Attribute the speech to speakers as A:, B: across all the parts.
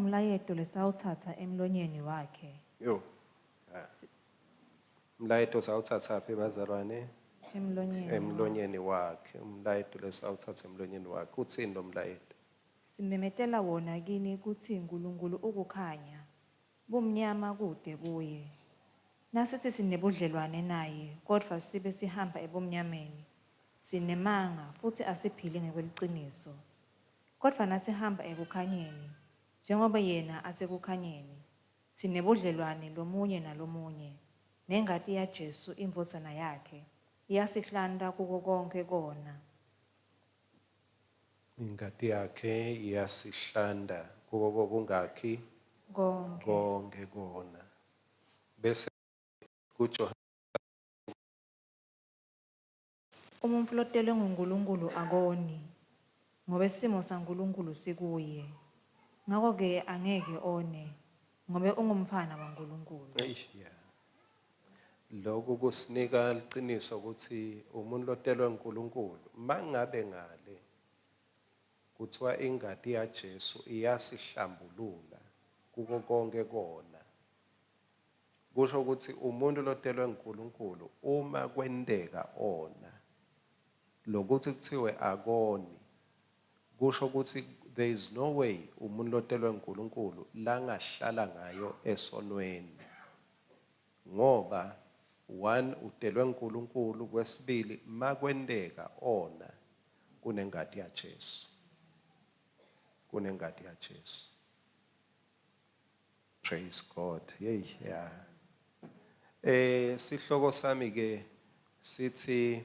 A: Nangumlayeto lesawutsatsa emlonyeni wakhe.
B: Yo. Umlayeto sawuthathaphi bazalwane?
A: Emlonyeni wakhe.
B: Emlonyeni wakhe. Umlayeto lesawuthatha emlonyeni wakhe. Utsini lo mlayeto?
A: Simemetela wona kini kutsi Nkulunkulu ukukhanya, bumnyama kute kuye. Nasithi sinebudlelwane naye kodvwa sibe sihamba ebumnyameni, sinemanga futsi asiphili ngekweliciniso. Kodvwa nasihamba ekukhanyeni, njengobe yena asekukhanyeni, sinebudlelwane lomunye nalomunye, nengati yaJesu indvodzana yakhe iyasihlanta kuko konkhe kona.
B: Ingati yakhe iyasihlanda kuko kokungakhi
A: Konkhe.
B: Konke kona. Bese kuJohane
A: Umuntfu lotelwe nguNkulunkulu akoni, ngobe simo saNkulunkulu sikuye. Ngako-ke angeke one, ngobe ungumntfwana waNkulunkulu.
B: Eish, yeah. Lokhu kusinika liciniso ukuthi umuntu lotelwe uNkulunkulu mangabe ngale kuthiwa ingati yaJesu iyasihlambulula kuko konke kona. Kusho ukuthi umuntu lotelwe uNkulunkulu uma kwenteka ona lokuthi kuthiwe akoni kusho ukuthi there is no way umuntu lotelwe uNkulunkulu langahlala ngayo esonweni, ngoba one utelwe uNkulunkulu, kwesibili makwenteka ona kunengati yaJesu, kunengati yaJesu. Praise God. Hey, yeah. Sihloko sami ke sithi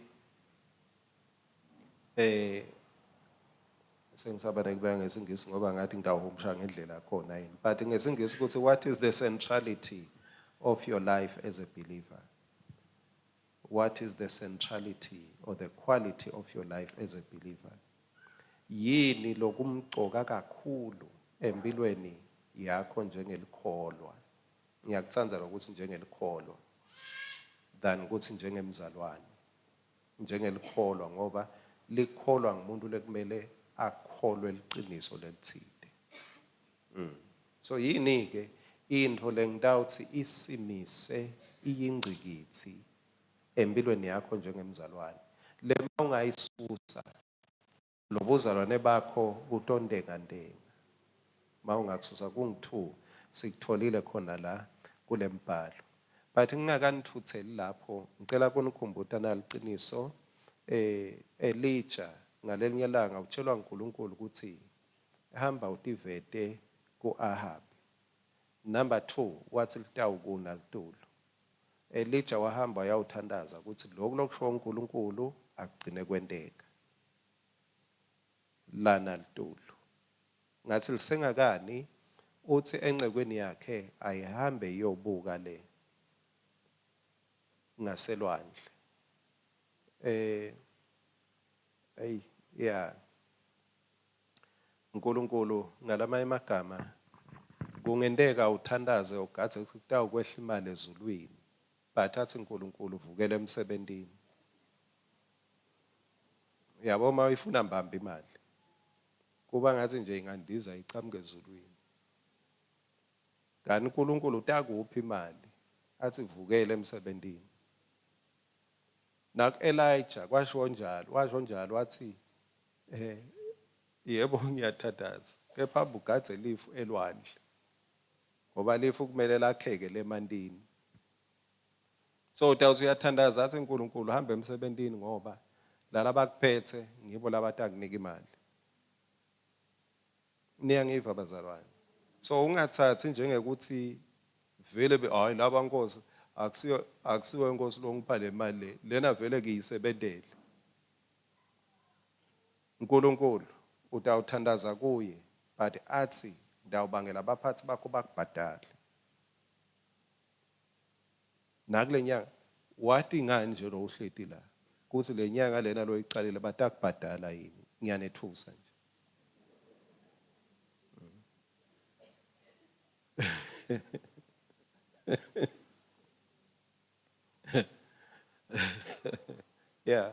B: sengisaba nekubeka ngesingisi ngoba ngathi ngitawuhumusha ngendlela khona yini, but ngesingisi kuthi what is the centrality of your life as a believer? What is the centrality or the quality of your life as a believer? Yini lokumcoka kakhulu empilweni yakho njengelikholwa? Ngiyakutsandza lokuthi njengelikholwa than ukuthi njengemzalwane. Njengelikholwa, ngoba likholwa ngumuntu lekumele akholwe liciniso lelithide. So yini ke intfo lengitawuthi isimise iyingcikitsi empilweni yakho njengemzalwane? Lema ungayisusa lobuzalwane bakho kutondengandenga. Mawungakususa kungu2 sikutholile khona la kulembhalo. But ngingakanithutseli lapho, ngicela kunikhumbuta naliciniso. Elijah ngalelinye ilanga utshelwa uNkulunkulu ukuthi hamba utivete kuAhab. Number 2 wathi litawukuna litulu. Elijah wahamba wayawuthandaza ukuthi lokhu lokusho uNkulunkulu akugcine kwenteka. Lana litulu. Ngathi lisengakani uthi encekweni yakhe ayihambe iyobuka le ngaselwandle. Hey, yeah. uNkulunkulu ngalamanye amagama kungenteka uthandaze ugadze ukuthi kutawukwehla imali ezulwini, but athi uNkulunkulu uvukele emsebentini. Yabo uma uyifuna mbamba imali kuba ngathi nje ingandiza iqhamuke ezulwini. Kanti uNkulunkulu utakuphi imali athi vukele emsebentini. Naku Elijah kwasho njalo, washo njalo wathi yebo ngiyathandaza kepha ugadze lifu elwandle, ngoba lifu kumele lakheke lemantini. So utawuthi uyathandaza athi uNkulunkulu hamba emsebentini ngoba laba bakuphethe ngibo labatakunika imali. Niyangiva bazalwane? So ungathathi njengekuthi vele hayi laba Nkosi akusiyo inkosi longipha le mali le, lena vele ngiyisebentele. uNkulunkulu utawuthandaza kuye but athi ndawubangela abaphathi bakho bakubhadale. Nakule nyanga wathi ngani nje lo uhleti la kuthi le nyanga lena loyicalile batakubhadala yini? Ngiyanethusa nje. Yeah.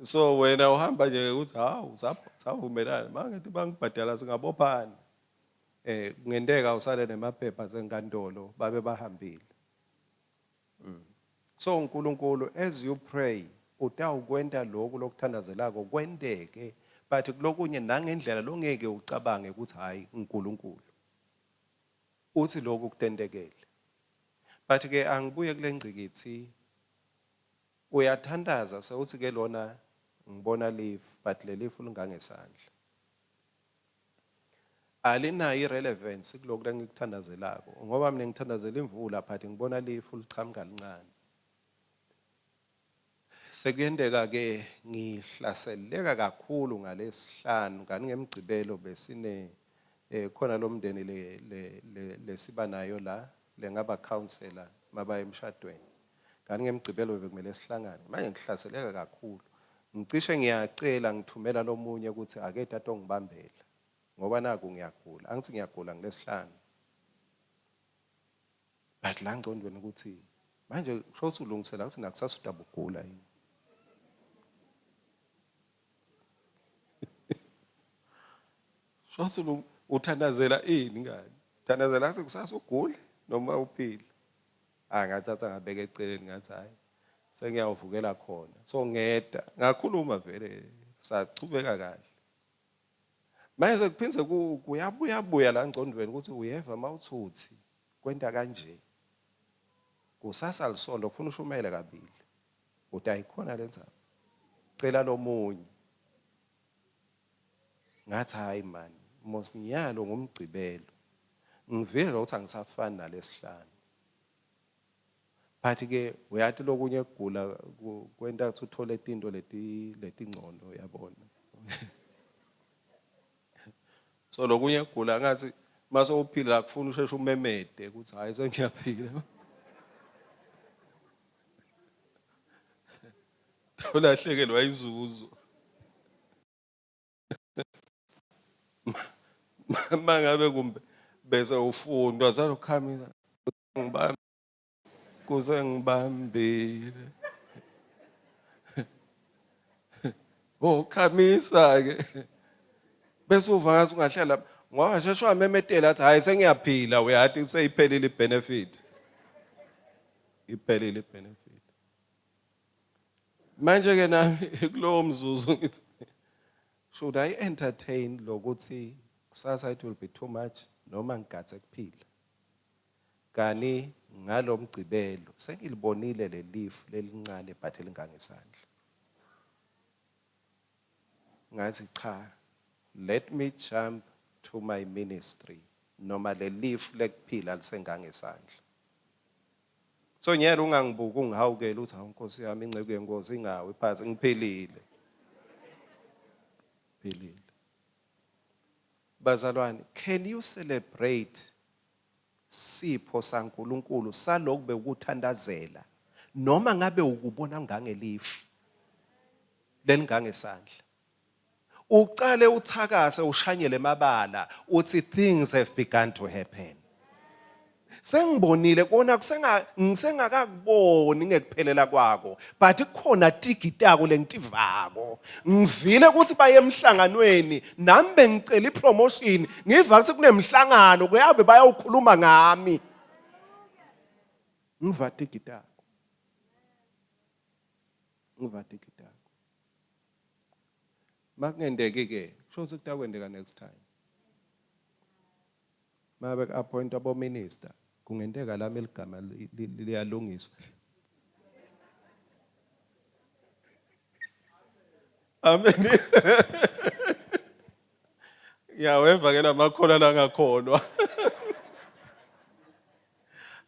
B: So wena uhamba nje uthi hawu savumelana mangithi bangibhadala singabophana. Eh kungenteka usale nemaphepha senkantolo babe bahambile. So uNkulunkulu as you pray utawukwenta lokhu lokuthandazelako kwenteke but kulokunye nangendlela longeke ucabange ukuthi hayi uNkulunkulu uthi lokhu kutentekele. But ke angibuye kule ngcikitsi uyathandaza sewuthi ke lona ngibona lifu but lelifu lingangesandla. Alinayo irelevance kulokhu lengikuthandazelako ngoba mina ngithandazela imvula but ngibona lifu lichamuka lincane. Sekuyenteka ke ngihlaseleka kakhulu ngalesihlanu kani ngemgcibelo besine eh khona lomndeni le le lesiba nayo la lengaba counselor mabaya emshadweni. Kani ngemgcibelo bekumele sihlangane. Manje ngihlaseleka kakhulu. Ngicishe ngiyacela ngithumela lomunye ukuthi ake tatongibambela ngoba naku ngiyagula. Angithi ngiyagula ngilesihlanu. But la ngcondweni ukuthi manje kusho ukuthi ulungisela ukuthi nakusasa utabugula yini. Sho ukuthi uthandazela ini ngani? Uthandazela ukuthi kusasa ugule noma uphile. Ah ngathatha ngabeka eceleni ngathi hayi sengiyawuvukela khona. So ngeda ngakhuluma vele sachubeka kahle. Manje sekuphindze kuyabuya buya la ngcondweni ukuthi uyeva mawuthuthi kwenta kanje. Kusasa lisonto kufuna ushumayele kabili. Utayikhona lendzaba. Cela lomunye. Ngathi hayi man, mos nyalo ngumgcibelo. Ngivile ukuthi angisafani nalesihlanu. But ke uyathi lokunye kugula kwenta ukuthi uthole tinto leti letingcono uyabona. So lokunye kugula ngathi mase uphila akufuni usheshe umemede ukuthi hayi sengiyaphila. Ulahlekelwa inzuzo. Mangabe kumbe bese ufundwa zalokhamisa ngibambe kuze ngibambile. Oh khamisa ke. Bese uva ngathi ungahlala ngoba sheshe wamemetela athi hayi sengiyaphila uyathi seyiphelile ibenefit. Iphelile ibenefit. Manje ke nami kulowo mzuzu ngithi should I entertain lokuthi kusasa it will be too much noma ngigathe kuphila. Kani ngalomgcibelo sengilibonile lelifu lelincane but elingangesandla. Ngathi cha let me jump to my ministry noma lelifu lekuphila lisengangesandla. So nyela ungangibuki ungihawukele uthi hawu Nkosi yami inceku yenkosi ingawi phansi ngiphilile. Philile. Bazalwane, can you celebrate sipho saNkulunkulu saloku bewukuthandazela noma ngabe ukubona ngangelifu lelingangesandla? Uqale uthakase ushanyele emabala uthi things have begun to happen. Sengibonile kona kusenga ngisengakakuboni ngekuphelela kwako but kukhona tigitako lengitivako. Ngivile ukuthi baye emhlanganweni nami bengicela ipromotion ngiva ukuthi kunemhlangano kuyabe bayawukhuluma ngami. Ngiva tigitako. Ngiva tigitako. Makungenteki ke kusho ukuthi kutakwenteka next time. Mabe ku-appoint abo minister kungenteka lami ligama liyalungiswa. Amen. Ngiyaweva ke lamakholwa langakholwa.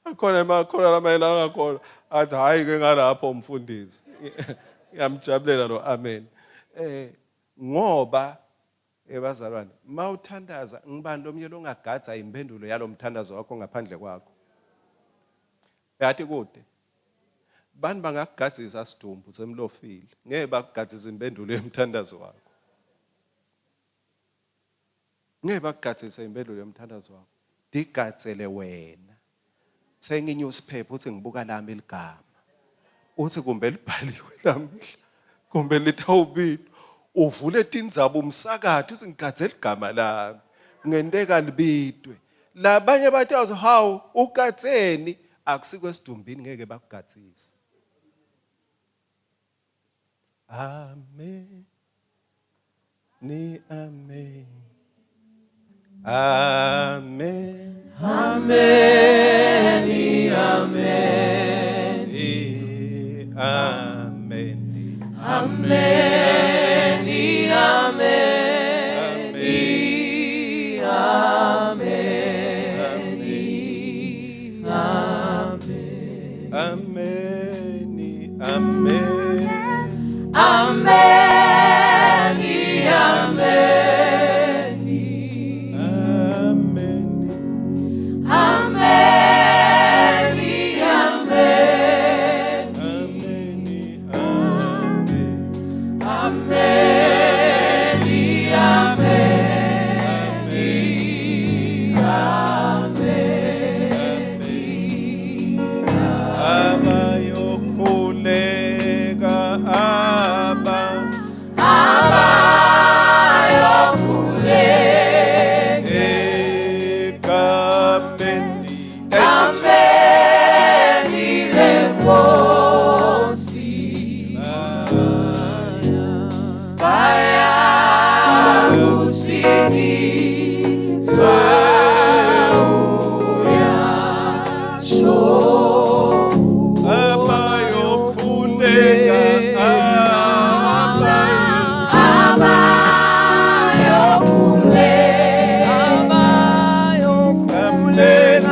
B: Akhona amakholwa lamanye langakholwa athi hayi ke ngalapho umfundisi. Ngiyamjabulela lo amen. Eh ngoba ebazalwane mawuthandaza ngibani lomnye longagadza impendulo yalomthandazo wakho ngaphandle kwakho. Yathi kude. Bani bangakugadzisa sidumbu semlofile ngeke bakugadzise impendulo yomthandazo wakho. Ngeke bakugadzise impendulo yomthandazo wakho. Digadzele wena. Thenga inewspaper uthi ngibuka lami ligama. Uthi kumbe libhaliwe lamhla. Kumbe litawubili. Uvule tindzaba umsakato uthi ngigadze ligama lami. Kungenteka libitwe. Labanye batawuthi hawu ugatseni akusikho esidumbini ngeke bakugatsise. Amen. Ni amen. Amen.
C: Amen. Amen.
B: Amen.
C: Amen. Amen.
B: Amen. Amen. Amen.
C: Amen.
B: Amen.
C: Amen.
B: Amen. Amen.
C: Amen.
B: Abayokhuleka aba egameni
C: Ameni lenkosi bayakusindiswa uyasho
B: abayokhuleka
C: abayokhuleka
B: Amen.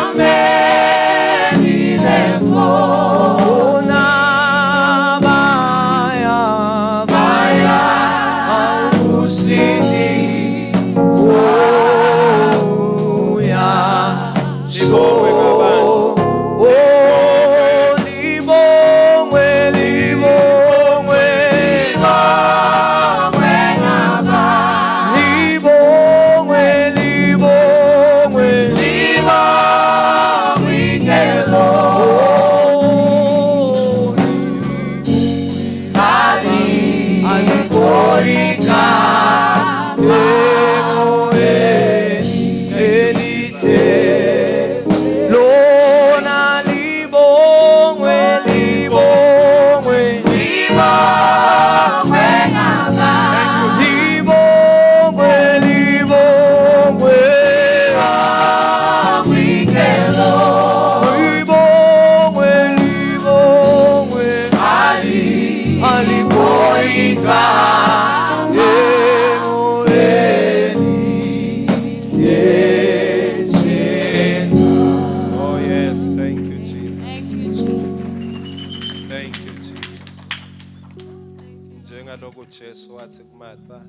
C: Ameni lenkosi bayakusindiswa
B: Libongwe ngabantu.
D: Lona libongwe libongwe libongwe libongwe libongwe libongwe alikoika
B: Oh yes, thank you Jesus. Thank you Jesus. Njengalokhu Jesu wathi kuMartha,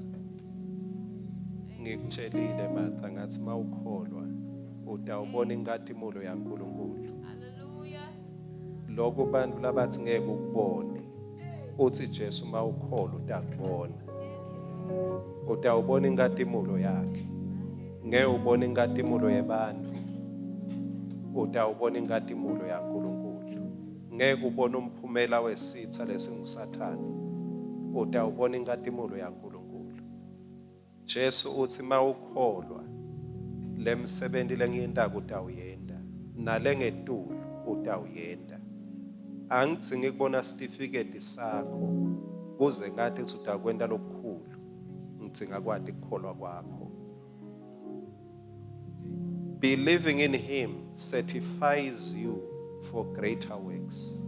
B: ngikutshelile Martha ngathi mawukholwa utawubona inkatimulo yaNkulunkulu. Lokhu bantu labathi ngeke ukubone. Uthi Jesu mawukholwa utakubona. Utawubona inkatimulo yakhe. Ngeke ubone inkatimulo yebantu. Utawubona inkatimulo yaNkulunkulu. Ngeke ubone umphumela wesitha lesinguSathane. Utawubona inkatimulo yaNkulunkulu. Jesu uthi mawukholwa lemsebenzi lengiyentako utawuyenta nalengetulu utawuyenta. Angidzingi kubona sitifiketi sakho kuze ngathi ukuthi utakwenta lokukhulu. Ngidzinga kwati kukholwa kwakho. Believing in him certifies you for greater works.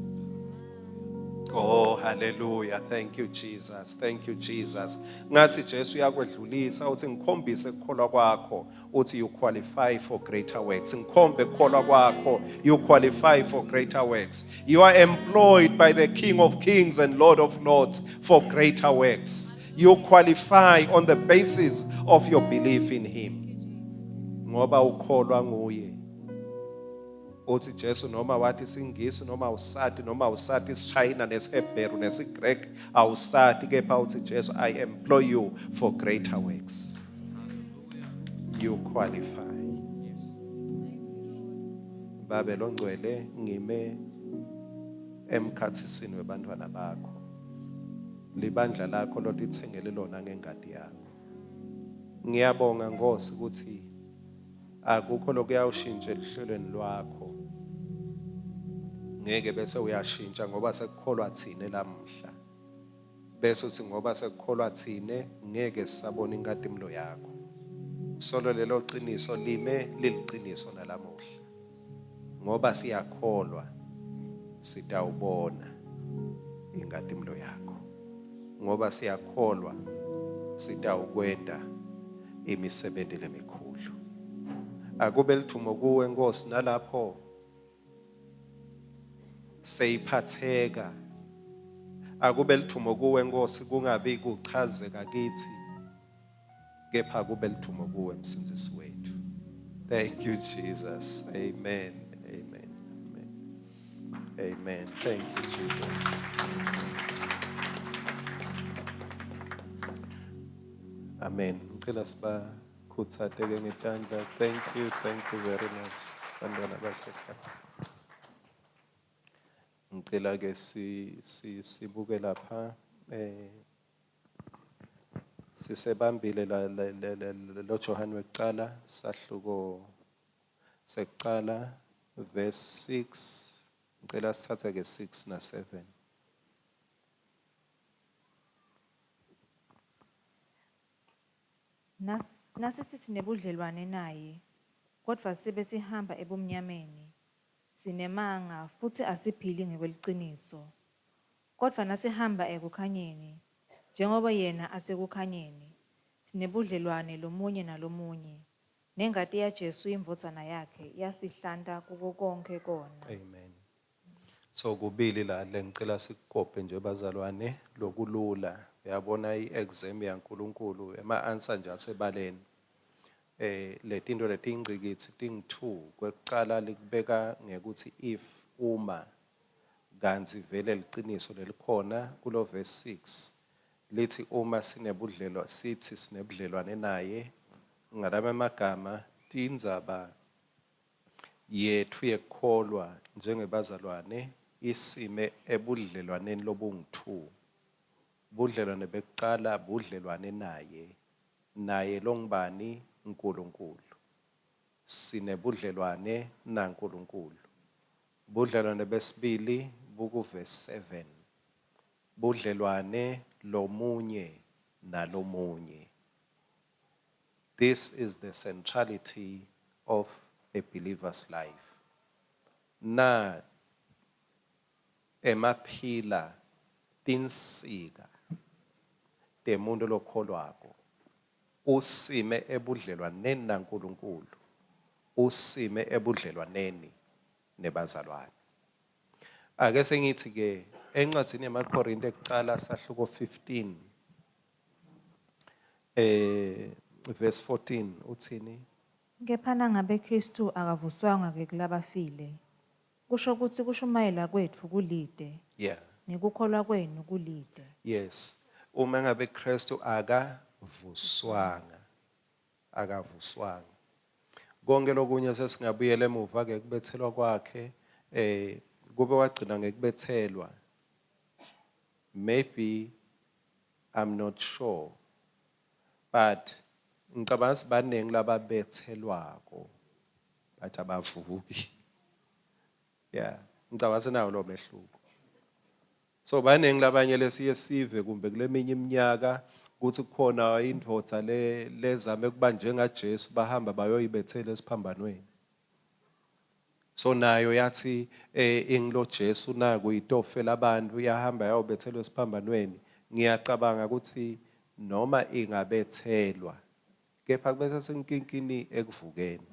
B: Oh hallelujah, thank you Jesus, thank you Jesus. Ngathi Jesu uyakwedlulisa uthi ngikhombise ukukholwa kwakho, uthi you qualify for greater works. Ngikhombe ukukholwa kwakho, you qualify for greater works. You are employed by the King of Kings and Lord of Lords for greater works. You qualify on the basis of your belief in him. Ngoba ukholwa nguye. Uthi Jesu noma wathi isiNgisi noma awusati noma awusati isiChina nesiHebheru nesiGreek awusati, kepha uthi Jesu I employ you for greater works. You qualify. Babe longcwele, ngime emkhathisini webantwana bakho. Libandla lakho lotitsengele lona ngengati yakho. Ngiyabonga Nkosi ukuthi akukho lokuyawushintsha eluhlelweni lwakho. Ngeke bese uyashintsha ngoba sekukholwa thina lamuhla. Bese uthi ngoba sekukholwa thina ngeke sisabona inkatimulo yakho. Solo lelo qiniso lime liliqiniso nalamuhla. Ngoba siyakholwa sitawubona inkatimlo yakho. Ngoba siyakholwa sitawukwenta imisebenzi lemikhulu. Akube lithumo kuwe Nkosi nalapho seyiphatheka. Akube lithumo kuwe Nkosi kungabi kuchazeka kithi kepha kube lithumo kuwe msindzisi wethu. Thank you Jesus. Amen. Amen. Amen. Amen. Thank you Jesus. Amen. Ngicela sibakhuthateke ngetandla. Thank you. Thank you very much. Bantwana basekhaya. Ngicela ke si si sibuke lapha eh Sisebambile la lo Johane wekucala sahluko sekucala verse 6 ngicela sithathe ke 6 na 7.
A: Nasithi sinebudlelwane naye kodvwa sibe sihamba ebumnyameni sinemanga futsi asiphili ngekweliciniso. Kodvwa nasihamba ekukhanyeni, njengoba yena asekukhanyeni, sinebudlelwane lomunye nalomunye, nengati yaJesu indvodzana yakhe iyasihlanta kuko konkhe kona.
B: Amen. So kubili la lengicela sikukope nje bazalwane lokulula. Uyabona i-exam yaNkulunkulu ema answer nje asebaleni. Eh letinto letingcikitsi tingu-2 kwekucala likubeka ngekuthi if uma Kantsi vele liciniso lelikhona kulovesi 6 litsi uma sinebudlelwa sitsi sinebudlelwane naye, ngalama emagama tindzaba yetfu yekukholwa njengebazalwane isime ebudlelwaneni lobungu-two. Budlelwane bekucala budlelwane naye, naye longubani? Nkulunkulu. Sinebudlelwane naNkulunkulu. Budlelwane besibili bukuvesi 7. Budlelwane lomunye nalomunye. This is the centrality of a believer's life. Na emaphila tinsika temuntu lokholwako usime ebudlelwaneni naNkulunkulu usime ebudlelwaneni nebazalwane. Ake sengithi ke encwadzini yemaKorinte ekucala sahluko 15 eh verse 14 uthini?
A: Kepha nangabe Khristu akavuswanga ke kulabafile, kusho kutsi kushumayela kwetfu kulite, nekukholwa kwenu kulite.
B: Yes. Uma ngabe Kristu akavuswanga, akavuswanga. Konke lokunye sesingabuyela emuva ke kubethelwa kwakhe eh kube wagcina ngekubethelwa. Maybe I'm not sure. But ngicabanga sibaningi lababethelwako but abavuki. Yeah, ngicabanga sinawo lo mehluko. So baningi labanye lesiye sive kumbe kuleminye iminyaka kuthi kukhona indvodza le lezame kuba njengaJesu bahamba bayoyibethela esiphambanweni. So nayo yathi eh ingilo Jesu naku itofela abantu yahamba yayobethelwa esiphambanweni. Ngiyacabanga ukuthi noma ingabethelwa kepha kube sesinkinkini ekuvukeni.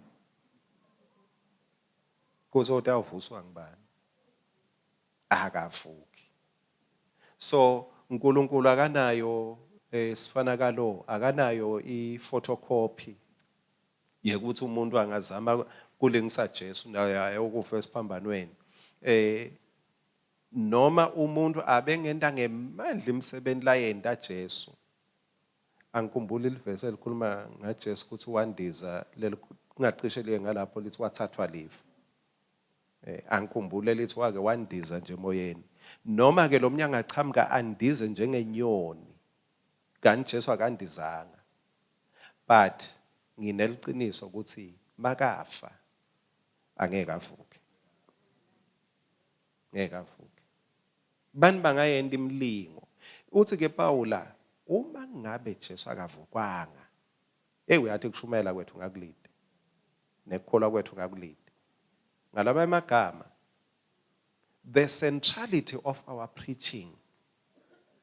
B: Kuthi utawuvuswa ngubani? Akavuki. So uNkulunkulu akanayo eh sifana kalo akanayo i photocopy yekuthi umuntu angazama kulingisa Jesu naye ayokufa esiphambanweni. Eh noma umuntu abengenta ngemandla imisebenzi layenta Jesu. Angikhumbuli livesi elikhuluma ngaJesu ukuthi wandiza lelingacishe liye ngalapho lithi wathathwa lifu. Eh, angikhumbule lithi wake wandiza nje emoyeni. Noma ke lo mnyango achamuka andize njengenyoni. Kanti Jesu akandizanga. But ngineliciniso ukuthi makafa angeke avuke. Ngeke avuke. Bani bangayenda imilingo. Uthi ke Paula uma ngabe Jesu akavukwanga, hey uyathi kushumayela kwethu ngakulide. Nekukholwa kwethu ngakulide. Ngalaba amagama, the centrality of our preaching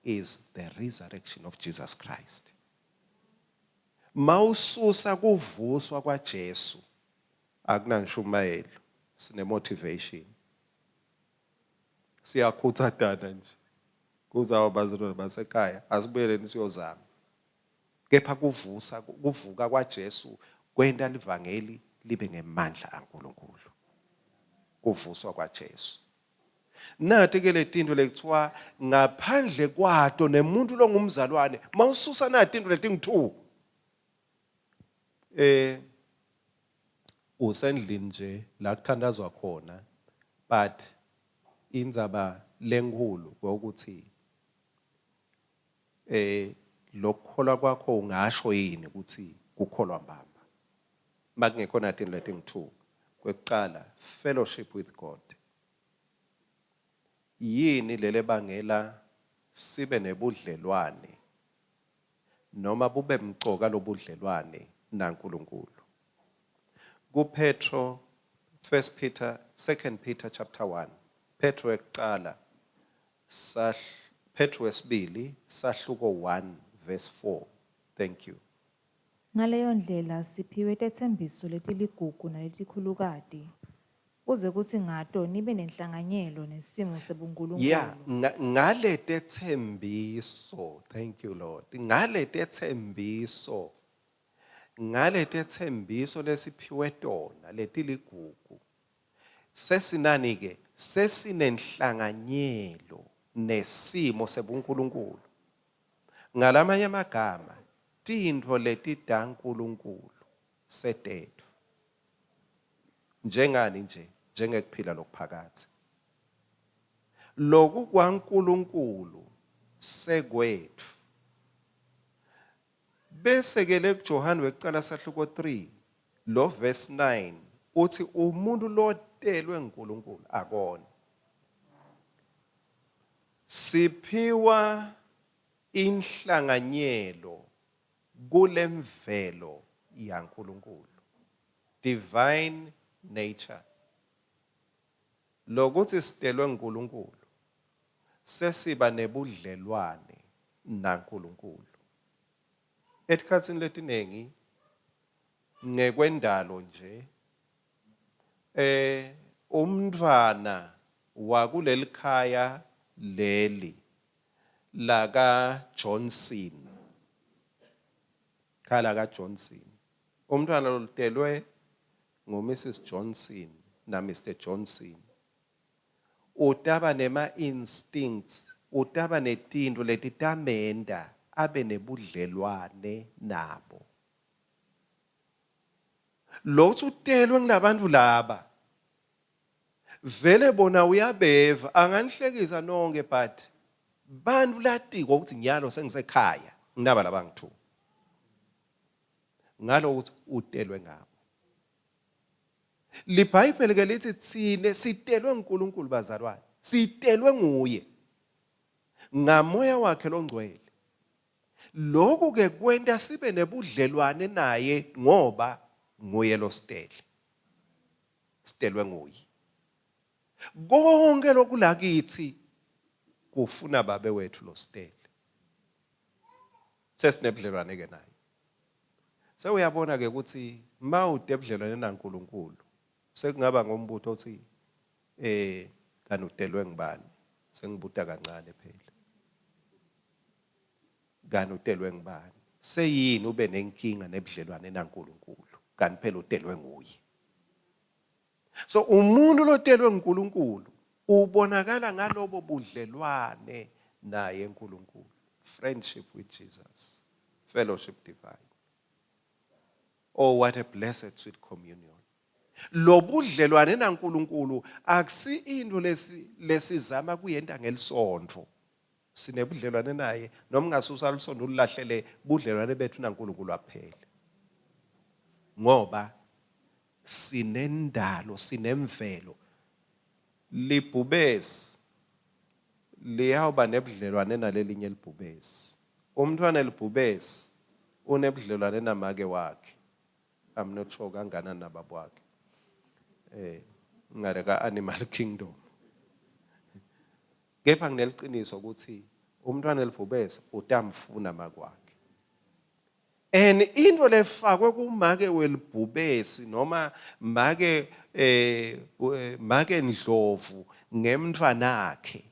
B: is the resurrection of Jesus Christ. Mawususa kuvuswa kwaJesu akunangishumayelo, sine motivation. Siyakhuthatana nje. Kuzawa bazalwane basekhaya, asibuyeleni siyozama. Kepha kuvusa kuvuka kwaJesu kwenta livangeli libe ngemandla aNkulunkulu. Kuvuswa kwaJesu. Nati ke letinto lekuthiwa ngaphandle kwato nemuntu longumzalwane mawususa nati tinto letingu-2 usendlini nje la kuthandazwa khona, but indzaba lenkulu ukuthi lokukholwa kwakho ungasho yini ukuthi kukholwa mbamba makungekho natinto letingu-2. Kwekucala, fellowship with God. Yini lele bangela sibe nebudlelwane noma bube mcoka lobudlelwane naNkulunkulu? KuPetro, 1 Peter, 2 Peter chapter 1, Petro ekucala, Petro wesibili sahluko 1 verse 4. Thank you.
A: Ngaleyo ndlela siphiwe tetsembiso letiligugu naletikhulukati, kuze kutsi ngato nibe nenhlanganyelo nesimo sebuNkulunkulu.
B: Yeah, ngale tetsembiso, thank you Lord. Ngale tetsembiso, ngale tetsembiso lesiphiwe tona letiligugu. Sesinani ke? Sesinenhlanganyelo nesimo sebuNkulunkulu. Ngalamanye amagama, tintfo letidaNkulunkulu setetfu. Njengani nje, njengekuphila lokuphakadze. Loku kwaNkulunkulu sekwetfu. Bese ke lekuJohane wekucala sahluko 3 lo verse 9 uthi umuntu lotelwe nguNkulunkulu akona. Siphiwa inhlanganyelo kulemvelo yaNkulunkulu, divine nature. Lokuthi sitelwe nguNkulunkulu sesiba nebudlelwane naNkulunkulu. Etikhatsini letinengi ngekwendalo nje umntfwana wakulelikhaya leli laka Johnson, khaya laka Johnson, umntfwana lolutelwe ngu Mrs Johnson na Mr Johnson utaba nema instincts, utaba netintfo letitamenta abe nebudlelwane nabo. Lokuthi utelwe ngilabantfu laba vele bona uyabeva, anganihlekisa nonke, but bantfu latiko ukuthi nyalo sengisekhaya nginaba labangithu ngalokuthi utelwe ngabo. LiBhayibheli ke lithi tsine sitelwe nguNkulunkulu bazalwane, sitelwe nguye ngamoya wakhe longcwele. Lokhu ke kwenta sibe nebudlelwane naye ngoba nguye lositele. Sitelwe nguye. Konke lokulakithi kufuna babe wethu lositele. Sesinebudlelwane ke naye. Sewuyabona ke ukuthi mawude ebudlelwane naNkulunkulu sekungaba ngombuto othi kanti utelwe ngubani? Sengibuta kancane phela. Kanti utelwe ngubani? Seyini ube nenkinga nebudlelwane naNkulunkulu? Kanti phela utelwe nguye. So umuntu lotelwe nguNkulunkulu ubonakala ngalobo budlelwane naye uNkulunkulu. Friendship with Jesus. Fellowship divine. Oh, what a blessed sweet communion. Lobudlelwane naNkulunkulu akusi into lesizama kuyenta ngelisonto. Sinebudlelwane naye noma ungasusa lisonto ulilahlele, budlelwane bethu naNkulunkulu aphele. Ngoba sinendalo, sinemvelo. Libhubesi liyawuba nebudlelwane nalelinye libhubesi. Umntfwana libhubesi unebudlelwane namake wakhe. I'm not sure kanganani nababa wakhe. Ngale ka Animal Kingdom. Kepha ngineliciniso ukuthi umntwana elibhubesi utamfuna makwakhe. And into lefakwe kumake welibhubesi noma make make Ndlovu ngemntwanakhe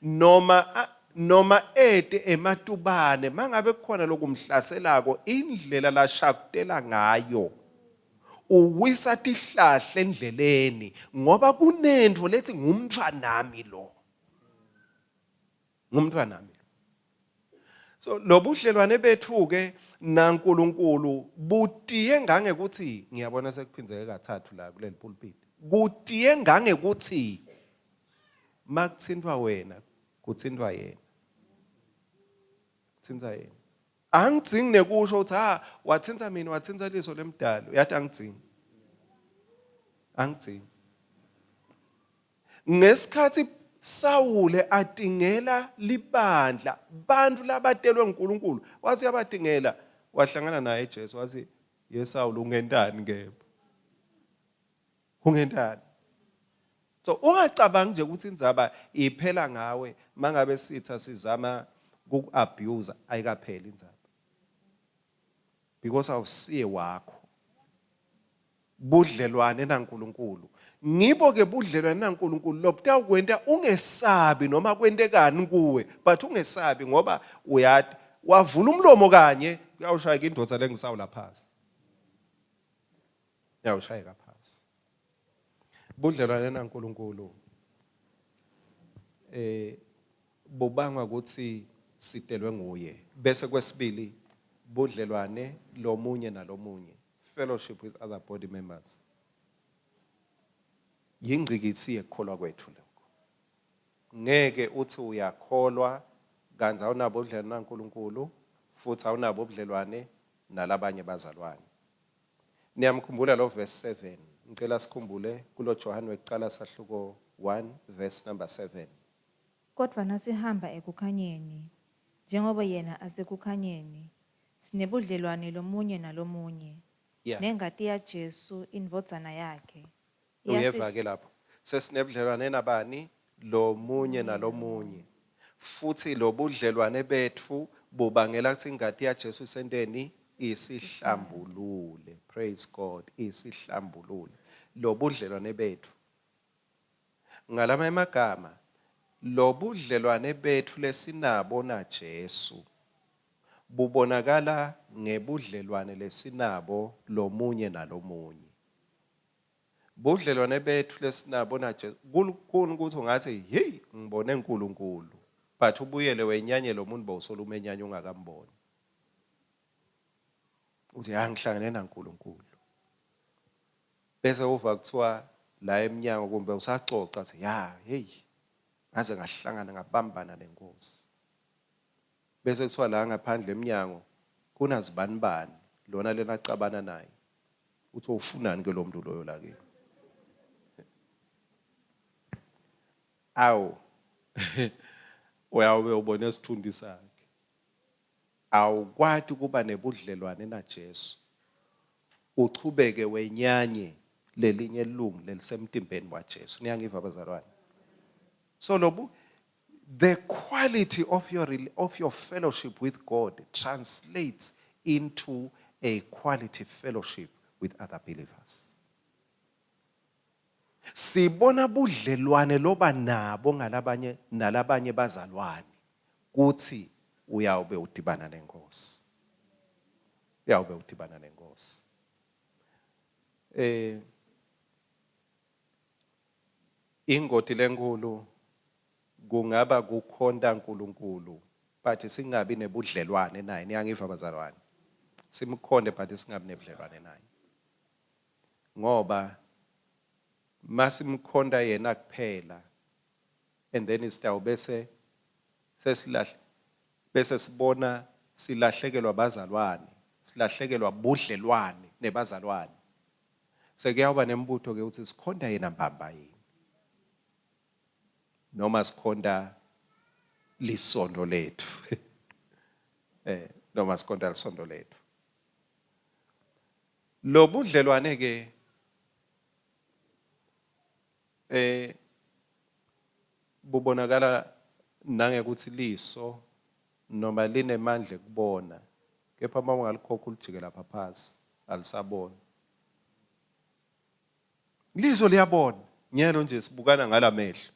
B: noma noma ete ematubane mangabe kukhona lokumhlaselako indlela lashakutela ngayo uwisa tihlahla endleleni ngoba kunento lethi ngumntwanami lo, ngumntwanami lo. So lobudlelwane bethu ke naNkulunkulu butiye ngangekuthi, ngiyabona sekuphindzeke kathathu la kuleli pulpit, kutiye ngangekuthi makuthintwa wena kuthintwa yena, kuthintwa yena. Angidzingi nekusho ukuthi ha wathintsa mina, wathintsa liso lemdalo, uyathi angidzingi, angidzingi. Ngesikhathi Sawule atingela libandla, bantu labatelwe uNkulunkulu, wathi uyabatingela, wahlangana naye Jesu wathi, ye Sawule ungentani kepha? Ungentani? So ungacabangi nje ukuthi indzaba iphela ngawe mangabe sitha sizama kuku-abuse, ayikapheli indzaba. Because awusiye wakho. Budlelwane naNkulunkulu. Ngibo ke budlelwane naNkulunkulu lobutawukwenta ungesabi noma kwentekani kuwe, but ungesabi ngoba uyati wavula umlomo kanye kuyawushayeka indvodza lengisawula phasi. Uyawushayeka phasi. Budlelwane naNkulunkulu bubangwa ukuthi sitelwe nguye. Bese kwesibili budlelwane lomunye nalomunye, fellowship with other body members. Yingcikitsi yekukholwa kwethu lokho. Ngeke uthi uyakholwa kanti awunabo ubudlelwane naNkulunkulu futhi awunabo ubudlelwane nalabanye bazalwane. Niyamkhumbula lo verse 7? Ngicela sikhumbule kulo Johane wekucala sahluko 1 verse number 7.
A: Kodwa nasihamba ekukhanyeni, njengoba yena asekukhanyeni, sinebudlelwane lomunye nalomunye. Nengati yaJesu indvodzana yakhe.
B: Uyeva ke lapho. Sesinebudlelwane nabani? Lomunye nalomunye. Futhi lobudlelwane bethu bubangela ukuthi ingati yaJesu isenteni? Isihlambulule. Praise God, isihlambulule. Lobudlelwane bethu. Ngalama emagama, lobudlelwane bethu lesinabo naJesu bubonakala ngebudlelwane lesinabo lomunye nalomunye. Budlelwane bethu lesinabo naJesu kulukhuni ukuthi ungathi hey ngibone uNkulunkulu, but ubuyele wenyanye lo muntu bowusola umenyanya ungakamboni. Uthi ha ngihlangene naNkulunkulu. Bese uva kuthiwa la eminyango kumbe usaxoxa athi ya hey ngaze ngahlangana ngabambana nenkosi. Bese kuthiwa la ngaphandle eminyango kunazibanibani lona lena cabana naye. Uthi ufunani ke lo muntu loyo la kimi? Awu uyawube ubone isithundi sakhe. Awukwati kuba nebudlelwane naJesu uchubeke wenyanye lelinye ilungu lelisemtimbeni waJesu. Niyangiva bazalwane? So lobu the quality of your fellowship with God translates into a quality fellowship with other believers. Sibona budlelwane loba nabo ngalabanye nalabanye bazalwane kuthi uyawube udibana nenkosi. Uyawube udibana nenkosi. Ingoti lenkulu kungaba kukhonta uNkulunkulu but singabi nebudlelwane naye. Niyangiva bazalwane? Simkhonde but singabi nebudlelwane naye. Ngoba masimkhonta yena kuphela and then sitawubese sesilahle bese sibona silahlekelwa bazalwane. Silahlekelwa budlelwane nebazalwane. Sekuyawuba nembuto ke ukuthi sikhonta yena mbamba yini noma sikhonta lisondo letfu. Noma sikhonta lisondo letfu. Lobudlelwane ke bubonakala nangekutsi liso noma linemandla ekubona, kepha uma ungalikhokha ulijike lapha phasi alisaboni. Liso liyabona, nyalo nje sibukana ngalamehlo.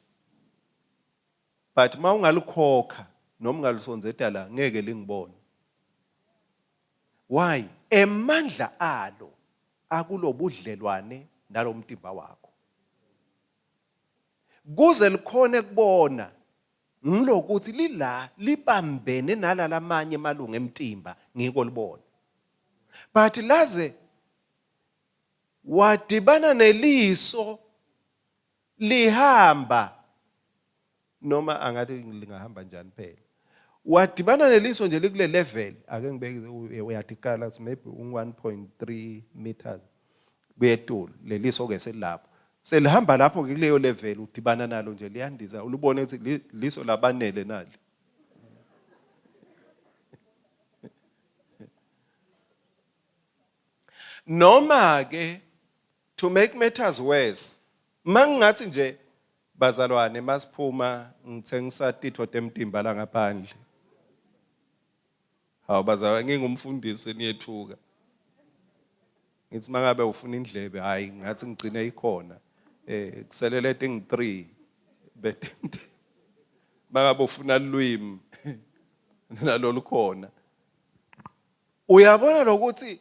B: But uma ungalikhokha noma ungalisondzeta la ngeke lingibone. Why? Emandla alo akulobudlelwane nalomtimba wakho. Kuze likhone kubona ngilokuthi lila libambene nalalamanye emalunga emtimba ngiko libona. But laze wadibana neliso lihamba noma angathi lingahamba njani phela wadibana neliso nje likule level ake ngibeke uyatikala ukuthi maybe ungu-1.3 meters kuyetulu leliso ke selilapho selihamba lapho ke kuleyo level udibana nalo nje liyandiza ulubone ukuthi liso labanele nali. Noma ke to make matters worse mangingathi nje bazalwane masiphuma ngithengisa titfo temtimba la ngaphandle. Hawu bazalwane ngingumfundisi niyethuka. Ngithi mangabe ufuna indlebe hayi ngathi ngigcine ikhona. Kuselele tingi 3 bete. Mangabe ufuna lwimi nalolukhona. Uyabona lokuthi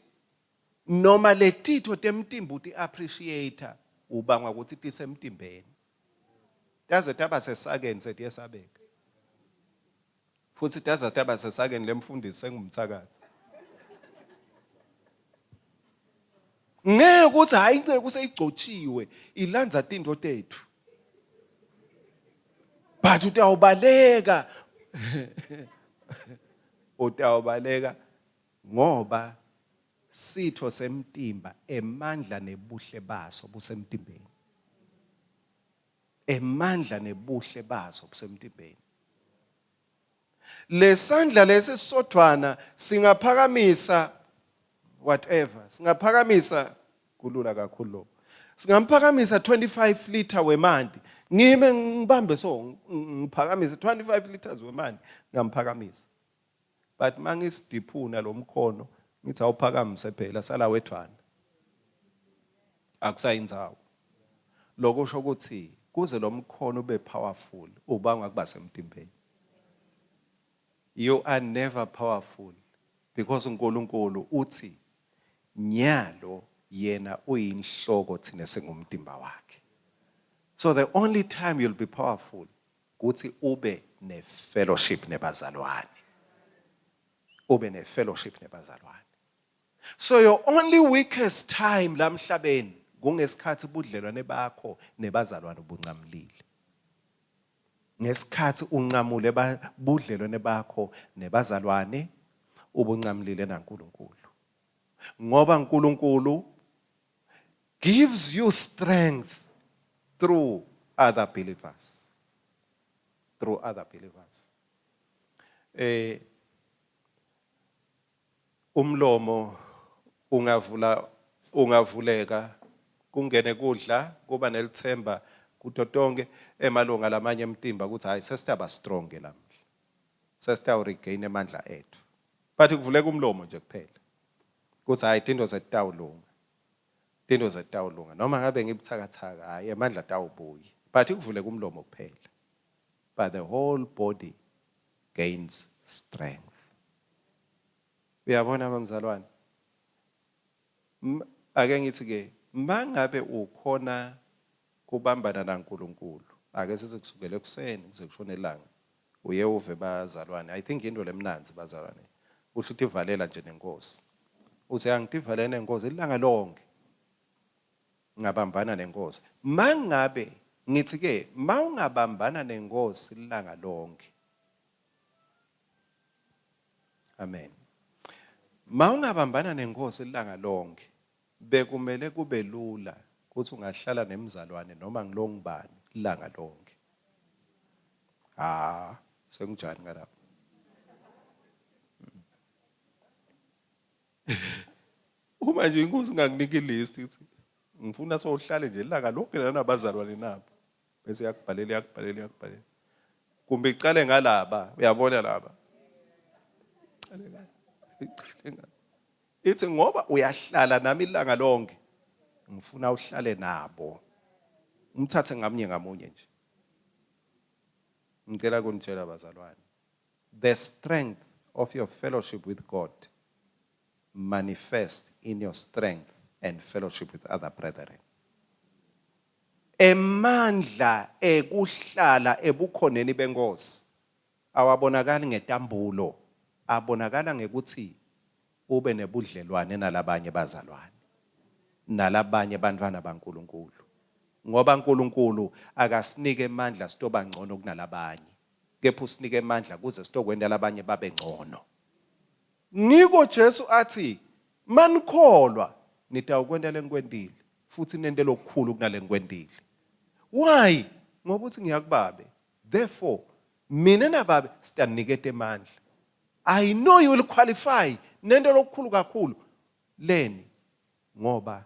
B: noma letitho temtimba uti-appreciate ubangwa ukuthi tisemtimbeni. Taze taba sesakeni setiyesabeka. Futhi taze taba sesakeni lemfundisi sengumthakathi. Ngeke ukuthi hayi inceku seyigcotshiwe ilandza tinto tethu. But utawubaleka. Utawubaleka ngoba sitfo semtimba emandla nebuhle baso busemtimbeni. Emandla nebuhle baso busemtimbeni. Lesandla lesi sisodvwana singaphakamisa whatever, singaphakamisa kulula kakhulu lokho. Singamphakamisa 25 liter wemanti. Ngime ngibambe so ngiphakamise 25 liters wemanti ngamphakamisa. But mangisidiphuna lomkhono ngithi awuphakamise phela sala wedvwana. Akusayindzawo. Lokho kusho ukuthi kuze lomkhono ube powerful ubangwa kuba semtimbeni. You are never powerful because uNkulunkulu uthi nyalo yena uyinhloko thina singumtimba wakhe. So the only time you'll be powerful kuthi ube ne fellowship nebazalwane. Ube ne fellowship nebazalwane. So your only weakest time la emhlabeni kungesikhathi ubudlelwane bakho nebazalwane ubuncamulile. Ngesikhathi unqamule budlelwane bakho nebazalwane ubuncamulile naNkulunkulu. Ngoba uNkulunkulu gives you strength through other believers. Through other believers. Umlomo ungavula ungavuleka kungene kudla kuba nelithemba kuto tonke emalunga lamanye emtimba ukuthi hayi sesitaba strong ke lamhla. Sesitawu regain emandla ethu. But kuvuleka umlomo nje kuphela. Kuthi hayi tinto setitawulunga. Tinto setitawulunga noma ngabe ngibuthakathaka hayi emandla atawubuya. But kuvuleka umlomo kuphela. But the whole body gains strength. Uyabona mamzalwane? Ake ngithi ke mangabe ukhona kubambana naNkulunkulu, ake sithi kusukela ekuseni kuze kushone ilanga, uye uve bazalwane. I think into lemnandzi bazalwane. Uhle utivalela nje nenkosi. Uthi angitivalele nenkosi ilanga lonke. Ngabambana nenkosi. Mangabe ngithi ke mawungabambana nenkosi ilanga lonke. Amen. Mawungabambana nenkosi ilanga lonke, bekumele kube lula ukuthi ungahlala nemzalwane noma ngilongibani ilanga lonke. Ah, sekunjani ngalapho? Uma nje inkosi ingakunika ilist ithi ngifuna sowuhlale nje ilanga lonke lana nabazalwane nabo. Bese yakubhalela yakubhalela yakubhalela. Kumbe icale ngalaba, uyabona laba. Icale ngala. Icale ngala. Ithi ngoba uyahlala nami ilanga lonke ngifuna uhlale nabo. Umthathe ngamunye ngamunye nje. Ngicela kunitshela bazalwane. The strength of your fellowship with God manifest in your strength and fellowship with other brethren. Emandla ekuhlala ebukhoneni benkosi awabonakali ngetambulo, abonakala ngekuthi ube nebudlelwane nalabanye bazalwane, nalabanye bantwana baNkulunkulu. Ngoba uNkulunkulu akasinike emandla sitoba ngcono kunalabanye, kepha usinike emandla kuze sitokwenta labanye babe ngcono. Ngiko Jesu athi, Manikholwa, nitawukwenta lengikwentile, futhi nente lokukhulu kunalengikwentile. Why? Ngoba uthi ngiyakubabe. Therefore, mina nababe sitaniketa emandla. I know you will qualify nento lokukhulu kakhulu. Leni? Ngoba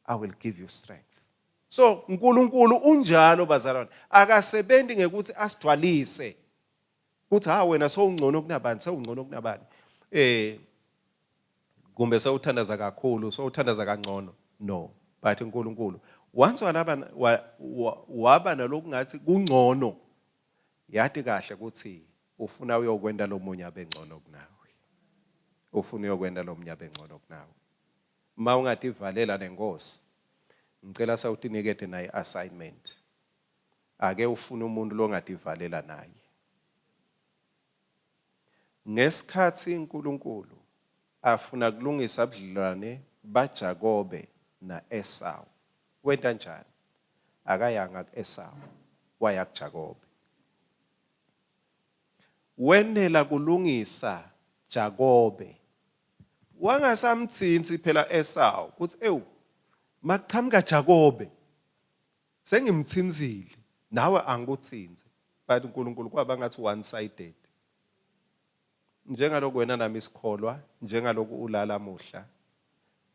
B: I will give you strength. So uNkulunkulu unjalo bazalwane, akasebenzi ngekuthi asigcwalise kuthi ha wena sowungcono kunabani, sewungcono kunabani. Kumbe sewuthandaza kakhulu, sewuthandaza kangcono. No, but uNkulunkulu once walaba waba nalokungathi kungcono, yati kahle ukuthi ufuna uyokwenta lomunye abe ngcono kunawe. Ufuna uyokwenta lomunye abe ngcono kunawe. Ma ungativalela nenkosi, ngicela sewutinikete naye assignment. Ake ufune umuntu longativalela naye. Ngesikhatsi uNkulunkulu afuna kulungisa budlelwane baJakobe na-Esawu, wenta njani? Akayanga ku-Esawu, waya kuJakobe. Wenela kulungisa Jakobe. Wangasamtsintsi phela Esawu kutsi ewu makuchamuka Jakobe sengimtsintsile nawe angikutsintse, but uNkulunkulu kwaba ngathi one sided. Njengaloku wena nami sikholwa, njengaloku ulala muhla,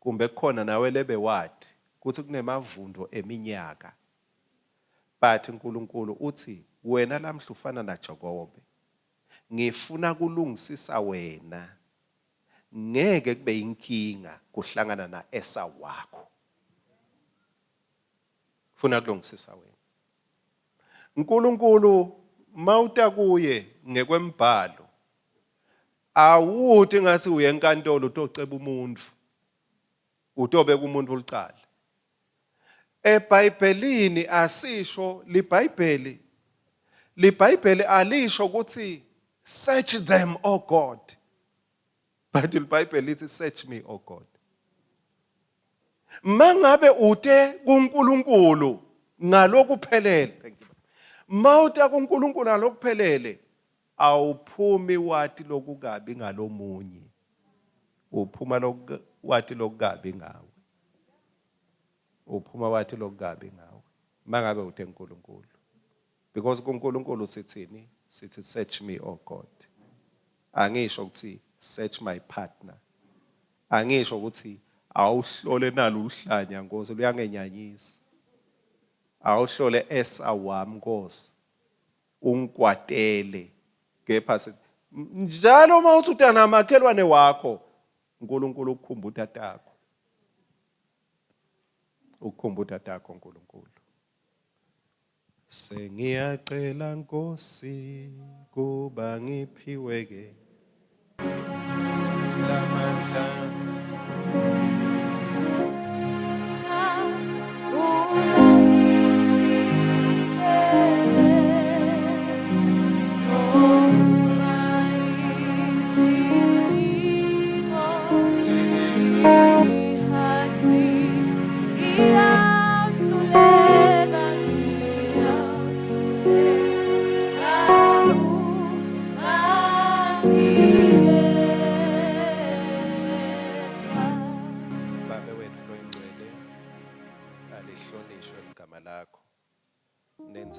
B: kumbe kukhona nawe lebewati kutsi kunemavundo eminyaka, but uNkulunkulu uthi wena lamhla ufana naJakobe, ngifuna kulungisisa wena, ngeke kube inkinga kuhlangana na-Esawu wakho. Funa kulungisisa wena. uNkulunkulu mawuta kuye ngekwembhalo awuthi ngathi uye enkantolo utoceba umuntu, utobeka umuntu licala. EBhayibhelini asisho liBhayibheli, liBhayibheli alisho ukuthi search them o God, but liBhayibheli lithi search me o God. Mangabe ute kuNkulunkulu ngalokuphelele, thank you, mawuta kuNkulunkulu ngalokuphelele awuphumi wati lokukabi ngalomunye, uphuma wati lokukabi ngawe, uphuma wati lokukabi ngawe mangabe ute kuNkulunkulu. Because kuNkulunkulu sithini? Sithi search me o God. Angisho ukuthi search my partner, angisho ukuthi awuhlole nalu uhlanya Nkosi luyangenyanyisa, awuhlole Esau wami Nkosi ungikwatele, kepha sithi njalo uma uthi utana makhelwane wakho uNkulunkulu ukukhumba utatakho, ukukhumba utatakho uNkulunkulu. Sengiyacela Nkosi kuba ngiphiwe ke lamandla.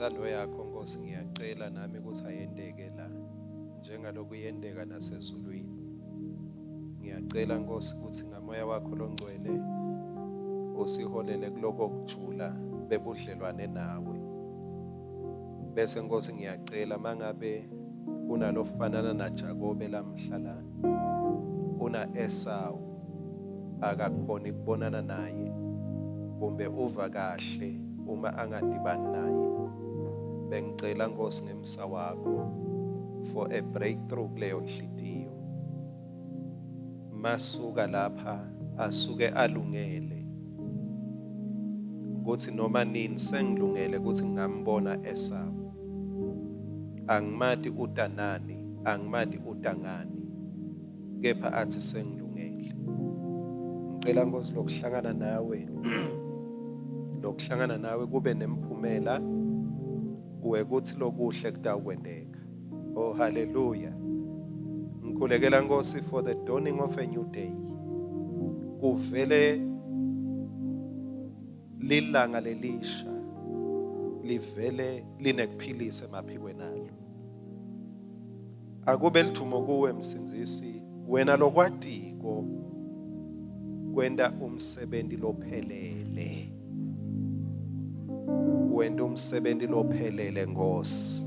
B: Intsandvo yakho Nkosi ngiyacela nami ukuthi ayenteke la njengaloku yenteka nasezulwini. Ngiyacela Nkosi ukuthi ngamoya wakho longcwele usiholele kuloko kujula bebudlelwane nawe. Bese Nkosi ngiyacela mangabe kunalofanana naJakobe lamhla la una Esawu akakhoni kubonana naye kumbe uva kahle uma angadibani naye bengicela Nkosi ngemsa wakho for a breakthrough kuleyo nhlitiyo masuka lapha asuke alungele ukuthi noma nini sengilungele ukuthi ngingambona Esawu angimati utanani angimati utangani kepha athi sengilungele ngicela Nkosi lokuhlangana nawe lokuhlangana nawe kube nemphumela wekuthi lokuhle kutawukwenteka oh hallelujah ngikhulekela Nkosi for the dawning of a new day kuvele lilanga lelisha livele linekuphilisa emaphikweni alo Akube lithumo kuwe Msindzisi, wena lokwatiko kwenta umsebenti lophelele. Wenta umsebenti lophelele Nkosi.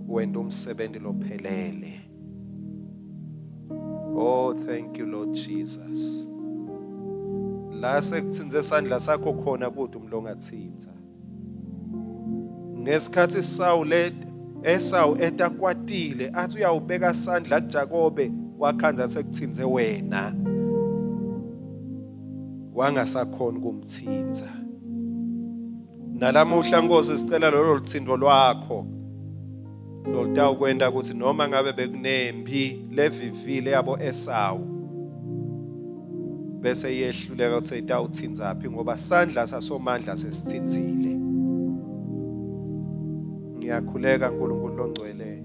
B: Wenta umsebenti lophelele. Oh thank you Lord Jesus. La sekutsintse sandla sakho khona kude umlongatsintsa. Ngesikhatsi Sawule Esawu etakwatile athi uyawubeka sandla kuJakobe wakhandza sekutsintse wena wangasakhoni kumtsintsa. Nalamuhla Nkosi sicela lolo lutsintfo lwakho lolutawukwenta ukuthi noma ngabe bekunempi levivile yabo Esawu bese iyehluleka ukuthi itawuthinzaphi ngoba sandla sasomandla sesithinzile. Ngiyakhuleka nkulunkulu longcwele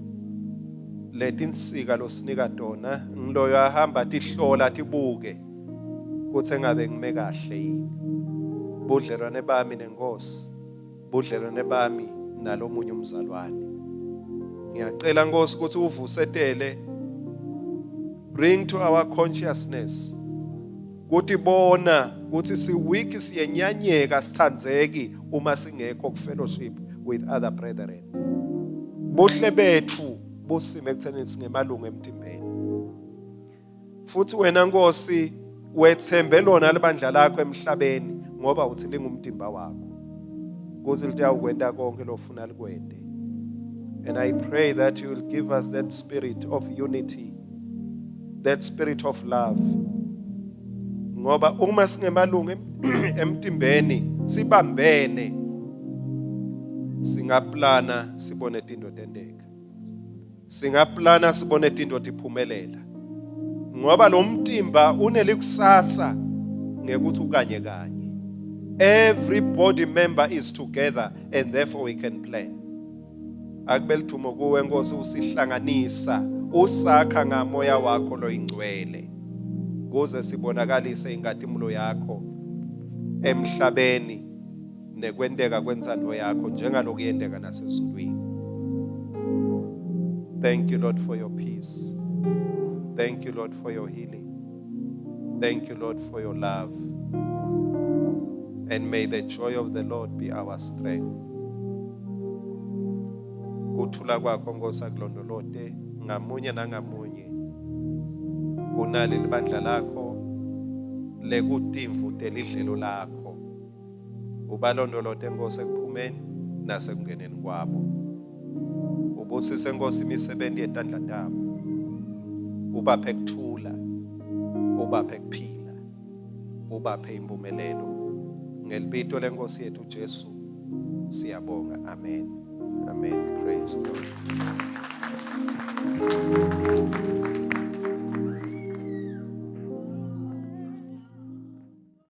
B: letinsika losinika tona ngiloyo ahamba tihlola tibuke kutsi engabe ngime kahle yini budlelwane bami nenkosi budlelwane bami nalomunye umzalwane. Ngiyacela Nkosi ukuthi uvusetele bring to our consciousness ukuthi bona ukuthi si weak siyenyanyeka sithandzeki uma singekho ku fellowship with other brethren. Buhle bethu busime ekutheni singemalungu emtimbeni. Futhi wena Nkosi wethembe lona libandla lakho emhlabeni ngoba uthi lingumtimba wakho kuze litawukwenta konke lofuna likwente. And I pray that you will give us that spirit of unity, that spirit of love. Ngoba uma singemalungu emtimbeni sibambene singaplana sibone tinto tenteka. Singaplana sibone tinto tiphumelela. Ngoba lo mtimba unelikusasa ngekuthi ukanye kanye. Every body member is together and therefore we can plan. Akube lithumo kuwe Nkosi usihlanganisa usakha ngamoya wakho loyingcwele kuze sibonakalise inkatimulo yakho emhlabeni nekwenteka kwentsandvo yakho njengaloku yenteka nasezulwini. Thank you Lord for your peace. Thank you Lord for your healing. Thank you Lord for your love. And may the joy of the Lord be our strength. Kuthula kwakho Nkosi akulondolote ngamunye nangamunye kunali libandla lakho lekutimvu telidlelo lakho. Ubalondolote Nkosi ekuphumeni nasekungeneni kwabo. Ubusise Nkosi imisebenzi yetandla tabo. Ubaphe kuthula, ubaphe kuphila, ubaphe impumelelo. Ngelibito lenkosi yethu Jesu siyabonga. Amen. Amen. Praise God.